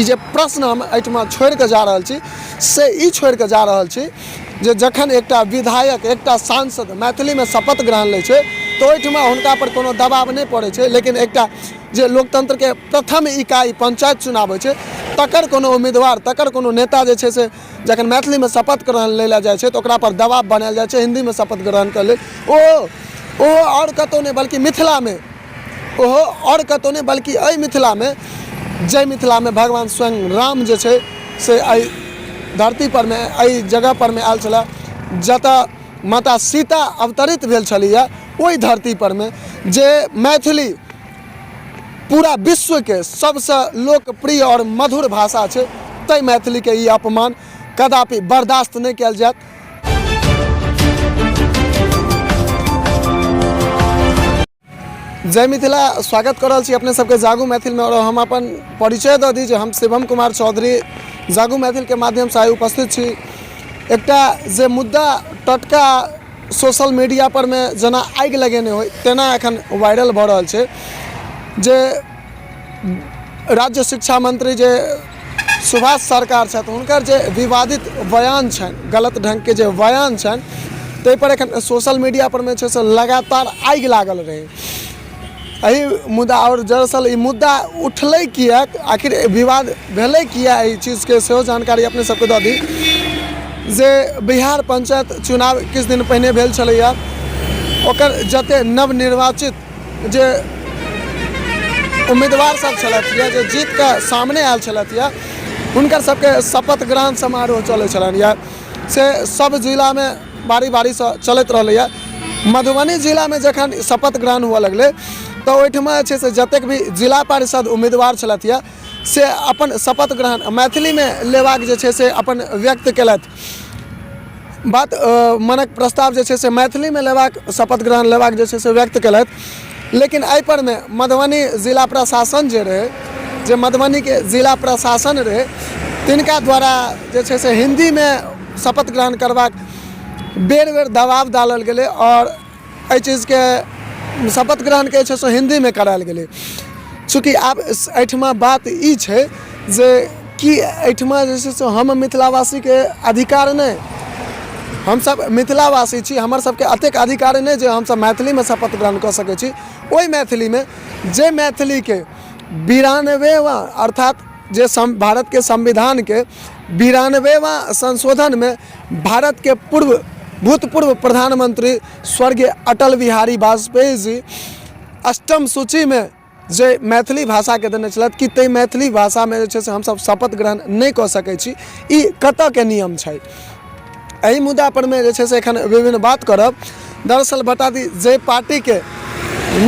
ई जे प्रश्न हम एहिठमा छोड़िकऽ जा रहल छी से ई छोड़िकऽ जा रहल छी जे जखन एकटा विधायक, एकटा सांसद मैथिलीमे शपथ ग्रहण लै छै तऽ ओहिठमा हुनकापर कोनो दबाव नहि पड़ै छै, लेकिन एकटा जे लोकतन्त्रके प्रथम इकाइ पंचायत चुनाव होइ छै तकर कोनो उम्मीदवार, तकर कोनो नेता जे छै से जखन मैथिलीमे शपथ ग्रहण लै लए जाइ छै तऽ ओकरापर दबाव बनायल जाइ छै हिन्दीमे शपथ ग्रहण कऽ लेल। ओ ओहो आओर कतहु नहि बल्कि मिथिलामे, ओहो आओर कतहु नहि बल्कि एहि मिथिलामे, जाहि मिथिलामे भगवान स्वयं राम जे छै से एहि धरतीपरमे, एहि जगहपरमे आयल छलाह, जतऽ माता सीता अवतरित भेल छलीह, ओहि धरतीपरमे जे मैथिली पूरा विश्वके सबसँ लोकप्रिय आओर मधुर भाषा छै, ताहि मैथिलीके ई अपमान कदापि बर्दाश्त नहि कयल जायत। जय मिथिला, स्वागत कर रहल छी अपने सबके जागू मैथिलमे। और हम अपन परिचय दऽ दी जे हम शिवम कुमार चौधरी जागू मैथिलके माध्यमसँ आइ उपस्थित छी। एकटा जे मुद्दा टटका सोशल मीडिया पर मे जेना आगि लगेने होइ तेना एखन वायरल भऽ रहल छै जे राज्य शिक्षा मंत्री जे सुभाष सरकार छथि हुनकर जे विवादित बयान छनि, गलत ढङ्गके जे बयान छनि, ताहिपर एखन सोशल मीडिया पर मे छै से लगातार आगि लागल रहै एहि मुद्दा। आओर दरअसल ई मुद्दा उठलै किएक, आखिर विवाद भेलै किए, एहि चीजके सेहो जानकारी अपने सबके दऽ दी जे बिहार पंचायत चुनाव किछु दिन पहिने भेल छलैए। ओकर जते नवनिर्वाचित जे उम्मीदवार सब छलथि यऽ, जे जीत कऽ सामने आयल छलथि यऽ, हुनकर सबके शपथ ग्रहण समारोह चलै छलनि यऽ, से सब जिलामे बारी बारीसँ चलैत रहलैए। मधुबनी जिलामे जखन शपथ ग्रहण हुअ लगलै तऽ ओहिठमा जे छै से जतेक भी जिला परिषद उम्मीदवार छलथि यऽ से अपन शपथ ग्रहण मैथिलीमे लेबाक जे छै से अपन व्यक्त केलथि बात, मनक प्रस्ताव जे छै से मैथिलीमे लेबाक, शपथ ग्रहण लेबाक जे छै से व्यक्त केलथि। लेकिन एहिपरमे मधुबनी जिला प्रशासन जे रहै, जे मधुबनीके जिला प्रशासन रहै, तिनका द्वारा जे छै से हिन्दीमे शपथ ग्रहण करबाक बेर बेर दबाव डालल गेलै आओर एहि चीजके शपथ ग्रहणके जे छै से हिन्दीमे करायल गेलै। चूँकि आब एहिठमा बात ई छै जे कि एहिठमा जे छै से हम मिथिलावासीके अधिकार नहि, हमसब मिथिलावासी छी, हमर सबके एतेक अधिकार नहि जे हमसब मैथिलीमे शपथ ग्रहण कऽ सकै छी। ओहि मैथिलीमे जे मैथिलीके 92वाँ अर्थात जे भारतके संविधानके 92वाँ संशोधनमे भारतके पूर्व भूतपूर्व प्रधानमंत्री स्वर्गीय अटल बिहारी वाजपेयी जी अष्टम सूचीमे जे मैथिली भाषाके देने छलथि, कि ताहि मैथिली भाषामे जे छै से हमसब शपथ ग्रहण नहि कऽ सकै छी? ई कतऽके नियम छै? एहि मुद्दापरमे जे छै से एखन विभिन्न बात करब। दरअसल बता दी जे पार्टीके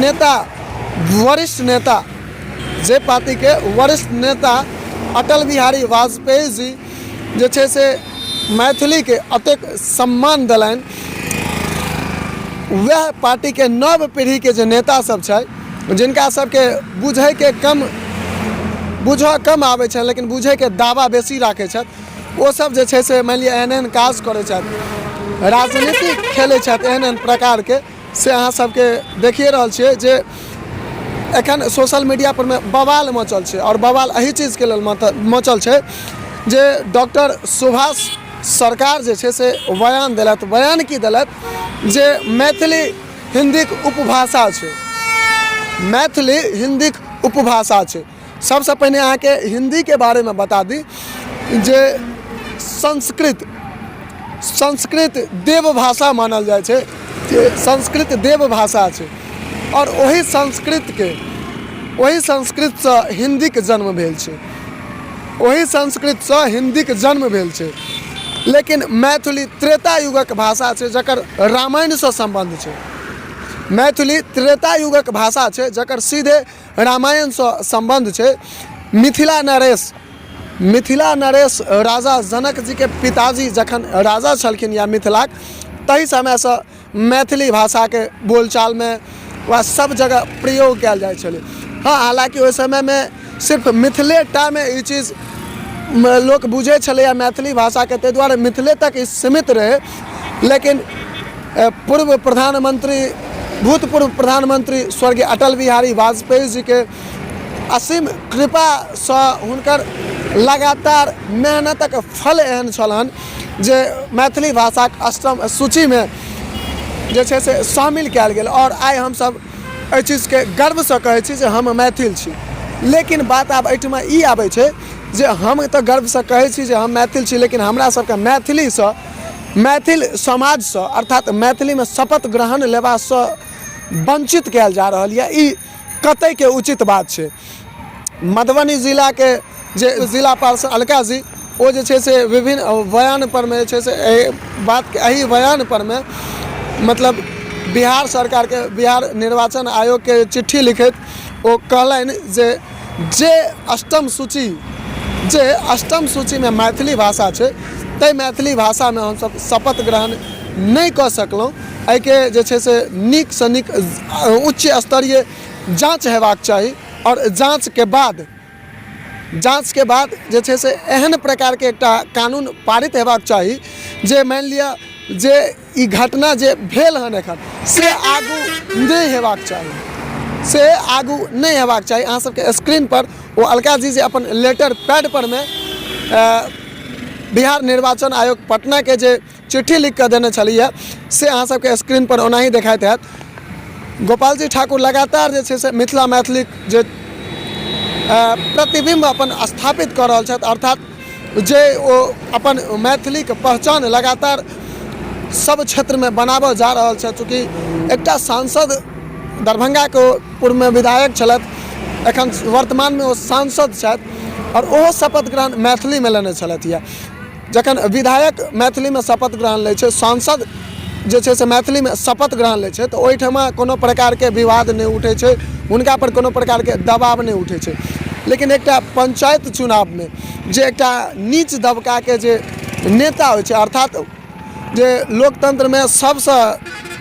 नेता, वरिष्ठ नेता, जे पार्टीके वरिष्ठ नेता अटल बिहारी वाजपेयी जी जे छै से मैथिलीके एतेक सम्मान देलनि, वएह पार्टीके नव पीढ़ीके जे नेता सब छै, जिनका सबके बुझैके कम, बुझऽ कम आबै छनि लेकिन बुझैके दावा बेसी राखै छथि, ओ सब जे छै से मानि लिअ एहन एहन काज करै छथि, राजनीति खेलै छथि एहन एहन प्रकारके, से अहाँ सबके देखिए रहल छियै जे एखन सोशल मीडिया परमे बवाल मचल छै। आओर बवाल एहि चीजके लेल मचल छै जे डॉक्टर सुभाष सरकार जे छै से बयान देलथि। बयान की देलथि जे मैथिली हिन्दीक उपभाषा छै, मैथिली हिन्दीक उपभाषा छै। सबसँ पहिने अहाँके हिन्दीके बारेमे बता दी जे संस्कृत, संस्कृत देवभाषा मानल जाइ छै, जे संस्कृत देवभाषा छै आओर ओहि संस्कृतके, ओहि संस्कृतसँ हिन्दीके जन्म भेल छै, ओहि संस्कृतसँ हिन्दीके जन्म भेल छै। लेकिन मैथिली त्रेता युगक भाषा छै जकर रामायणसँ सम्बन्ध छै। मैथिली त्रेता युगक भाषा छै जकर सीधे रामायणसँ सम्बन्ध छै। मिथिला नरेश, मिथिला नरेश राजा जनक जीके पिताजी जखन राजा छलखिन या मिथिलाक, ताहि समयसँ मैथिली भाषाके बोलचालमे वा सब जगह प्रयोग कयल जाइ छलै। हँ, हालाँकि ओहि समयमे सिर्फ मिथिलेटामे ई चीज लोक बुझै छलैए मैथिली भाषाके, ताहि दुआरे मिथिले तक ई सीमित रहै। लेकिन पूर्व प्रधानमंत्री, भूतपूर्व प्रधानमंत्री स्वर्गीय अटल बिहारी वाजपेयी जीके असीम कृपासँ हुनकर लगातार मेहनतक फल एहन छल हन जे मैथिली भाषाक अष्टम सूचीमे जे छै से शामिल कयल गेल आओर आइ हमसभ एहि चीजके गर्वसँ कहै छी जे हम मैथिल छी। लेकिन बात आब एहिठमा ई आबै छै जे हम तऽ गर्वसँ कहै छी जे हम मैथिल छी, लेकिन हमरा सबके मैथिलीसँ, मैथिल समाजसँ, अर्थात मैथिलीमे शपथ ग्रहण लेबासँ वञ्चित कयल जा रहल यऽ। ई कतयके उचित बात छै? मधुबनी जिलाके जे जिला पार्षद अलका जी, ओ जे छै से विभिन्न बयान परमे जे छै से एहि बातके, एहि बयान परमे मतलब बिहार सरकारके, बिहार निर्वाचन आयोगके चिट्ठी लिखैत ओ कहलनि जे जे अष्टम सूची, जे अष्टम सूचीमे मैथिली भाषा छै, ताहि मैथिली भाषामे हमसभ शपथ ग्रहण नहि कऽ सकलहुँ। एहिके जे छै से नीकसँ नीक उच्च स्तरीय जाँच हेबाक चाही आओर जाँचके बाद जे छै से एहन प्रकारके एकटा कानून पारित हेबाक चाही जे मानि लिअ जे ई घटना जे भेल हन एखन से आगू नहि हेबाक चाही, से आगू नहि हेबाक चाही। अहाँ सबके स्क्रीनपर ओ अलका जी जे अपन लेटर पैड परमे बिहार निर्वाचन आयोग पटनाके जे चिट्ठी लिख कऽ देने छलियै से अहाँ सबके स्क्रीन पर ओनाही देखाइत हैत। गोपालजी ठाकुर लगातार जे छै से मिथिला मैथिलीक जे प्रतिबिम्ब अपन स्थापित कऽ रहल छथि, अर्थात जे ओ अपन मैथिलीके पहचान लगातार सब क्षेत्रमे बनाबऽ जा रहल छथि। चूँकि एकटा सांसद दरभंगाके ओ पूर्वमे विधायक छलथि, एखन वर्तमानमे ओ सांसद छथि आओर ओहो शपथ ग्रहण मैथिलीमे लेने छलथि यऽ। जखन विधायक मैथिलीमे शपथ ग्रहण लै छै, सांसद जे छै से मैथिलीमे शपथ ग्रहण लै छै, तऽ ओहिठमा कोनो प्रकारके विवाद नहि उठै छै, हुनकापर कोनो प्रकारके दबाव नहि उठै छै। लेकिन एकटा पञ्चायत चुनावमे जे एकटा नीच दबकाके जे नेता होइ छै, अर्थात जे लोकतन्त्रमे सबसँ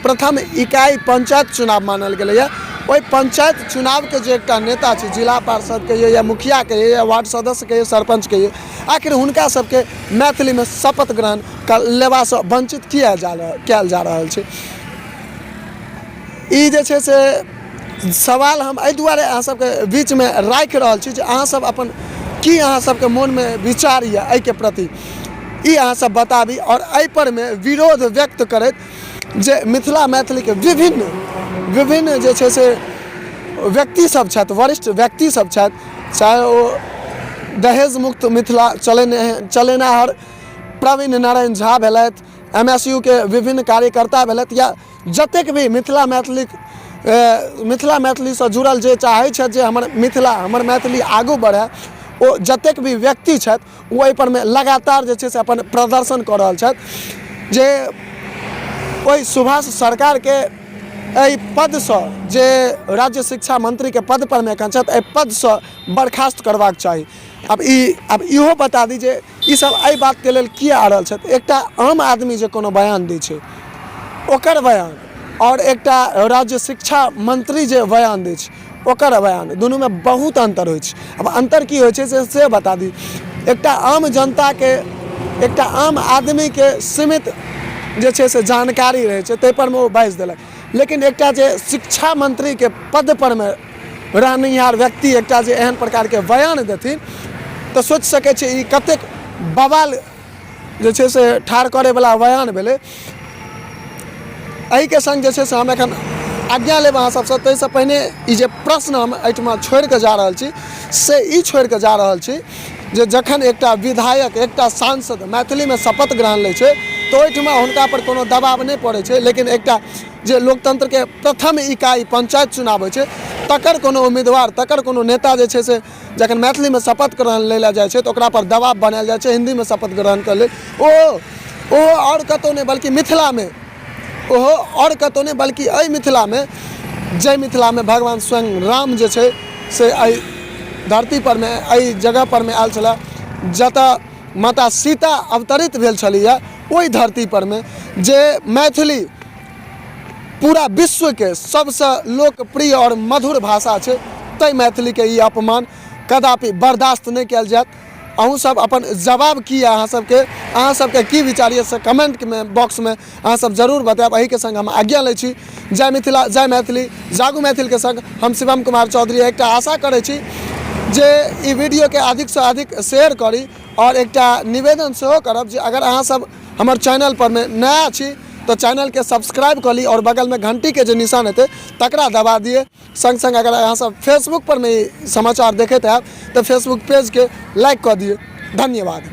प्रथम इकाइ पञ्चायत चुनाव मानल गेलैए, ओहि पञ्चायत चुनावके जे एकटा नेता छै, जिला पार्षद कहियै या मुखिया कहियै या वार्ड सदस्य कहियै, सरपञ्च कहियै, आखिर हुनका सबके मैथिलीमे शपथ ग्रहण लेबासँ वञ्चित किया जा कयल जा रहल छै? ई जे छै से सवाल हम एहि दुआरे अहाँ सबके बीचमे राखि रहल छी जे अहाँ सब अपन की अहाँ सबके मोनमे विचार यऽ एहिके प्रति ई अहाँ सब बताबी आओर एहिपर मे विरोध व्यक्त करैत जे मिथिला मैथिलीके विभिन्न विभिन्न जे छै से व्यक्ति सब छथि, वरिष्ठ व्यक्ति सब छथि, चाहे ओ दहेज मुक्त मिथिला चलेने चलेनिहार प्रवीण नारायण झा भेलथि, एम एस यू के विभिन्न कार्यकर्ता भेलथि, या जतेक भी मिथिला मैथिलीक मिथिला मैथिलीसँ जुड़ल जे चाहै छथि जे हमर मिथिला हमर मैथिली आगू बढ़य, ओ जतेक भी व्यक्ति छथि ओ एहिपर मे लगातार जे छै से अपन प्रदर्शन कऽ रहल छथि जे ओहि सुभाष सरकारके एहि पदसँ, जे राज्य शिक्षा मन्त्रीके पदपर मे एखन छथि, एहि पदसँ बर्खास्त करबाक चाही। आब इहो बता दी जे ईसब एहि बातके लेल किया आ रहल छथि। एकटा आम आदमी जे कोनो बयान दै छै ओकर बयान आओर एकटा राज्य शिक्षा मन्त्री जे बयान दै छै ओकर बयान दुनूमे बहुत अन्तर होइ छै। आब अन्तर की होइ छै से बता दी। एकटा आम जनताके, एकटा आम आदमीके सीमित जे छै से जानकारी रहै छै, ताहिपर मे ओ बाजि देलक, लेकिन एकटा जे शिक्षा मन्त्रीके पदपर मे रहनिहार व्यक्ति एकटा जे एहन प्रकारके बयान देथिन तऽ सोचि सकै छी ई कतेक बवाल जे छै से ठाढ़ करैवला बयान भेलै। एहिके सङ्ग जे छै से हम एखन आज्ञा लेब अहाँ सबसँ, ताहिसँ पहिने ई जे प्रश्न हम एहिठमा छोड़िकऽ जा रहल छी से ई छोड़िकऽ जा रहल छी जे जखन एकटा विधायक, एकटा सांसद मैथिलीमे शपथ ग्रहण लै छै तऽ ओहिठमा हुनकापर कोनो दबाव नहि पड़ै छै, लेकिन एकटा जे लोकतन्त्रके प्रथम इकाइ पञ्चायत चुनाव होइ छै तकर कोनो उम्मीदवार, तकर कोनो नेता जे छै से जखन मैथिलीमे शपथ ग्रहण लै लए जाइ छै तऽ ओकरापर दबाव बनायल जाइ छै हिन्दीमे शपथ ग्रहण कऽ लेल। ओहो आओर कतहु नहि बल्कि मिथिलामे, ओहो आओर कतहु नहि बल्कि एहि मिथिलामे, जाहि मिथिलामे भगवान स्वयं राम जे छै से एहि धरतीपर मे, एहि जगहपर मे आयल छलाह, जतऽ माता सीता अवतरित भेल छलीह, ओहि धरतीपर मे जे मैथिली पूरा विश्वके सबसँ लोकप्रिय आओर मधुर भाषा छै, ताहि मैथिलीके ई अपमान कदापि बर्दाश्त नहि कयल जायत। अहूँ सब अपन जवाब की यऽ अहाँ सबके की विचार यऽ से कमेंटमे बॉक्समे अहाँ सब जरूर बतायब। एहिके संग हम आज्ञा लै छी। जय मिथिला, जय मैथिली, जागू मैथिलके संग हम शिवम कुमार चौधरी एकटा आशा करै छी जे ई वीडियोके अधिकसँ अधिक शेयर करी आओर एकटा निवेदन सेहो करब जे अगर अहाँसभ हमर चैनल परमे नया छी तऽ चैनलके सब्सक्राइब कऽ ली आओर बगलमे घण्टीके जे निशान हेतै तकरा दबा दियै। सङ्ग सङ्ग अगर अहाँसभ फेसबुक परमे ई समाचार देखैत हैब तऽ फेसबुक पेजके लाइक कऽ दियै। धन्यवाद।